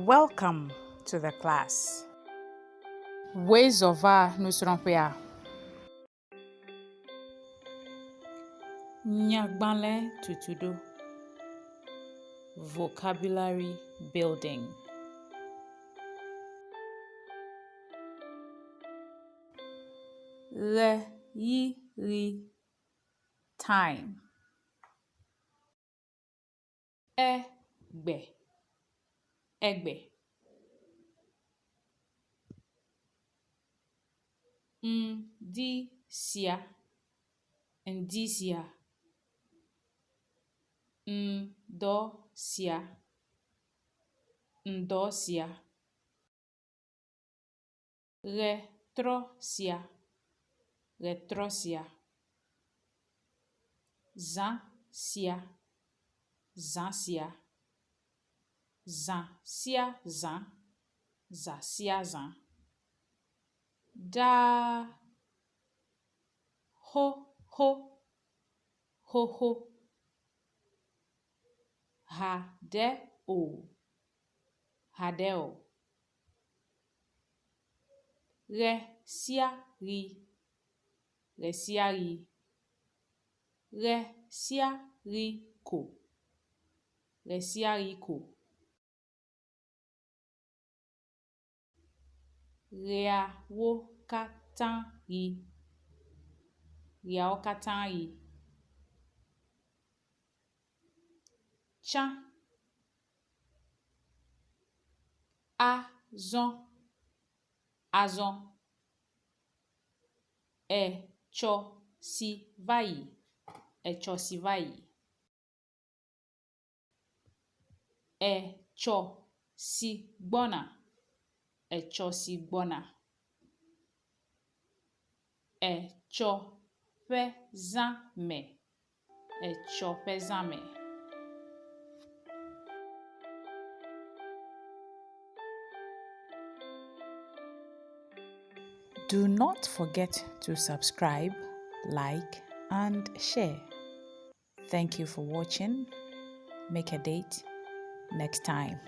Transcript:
Welcome to the class. Wòe zɔ va nusrɔ̃ƒea. Nyagbalẽ tutuɖo, Vocabulary building. Ɣeyiɣi, time. Egbe, egbe. Ŋdi sia, ŋdi sia. Ŋdɔ sia, ŋdɔ sia. Ɣetrɔ sia, ɣetrɔ sia. Zã sia, zã sia. Zã sia zã, zã sia zã. Ɖaa, xoxo, xoxo. Haɖe o, haɖe o. Ɣe sia ɣi, ɣe sia ɣi. Ɣe sia ɣi ko, ɣe sia ɣi ko. Ɣeawo katã ɣi, ɣeawo katã ɣi. Tsã. Azɔ, azɔ. Etsɔ si va yi, etsɔ si va yi. Etsɔ si gbɔna, etsɔ si gbɔna. Etsɔ ƒe zã me, etsɔ ƒe zã me. Do not forget to subscribe, like, and share. Thank you for watching. Make a date next time.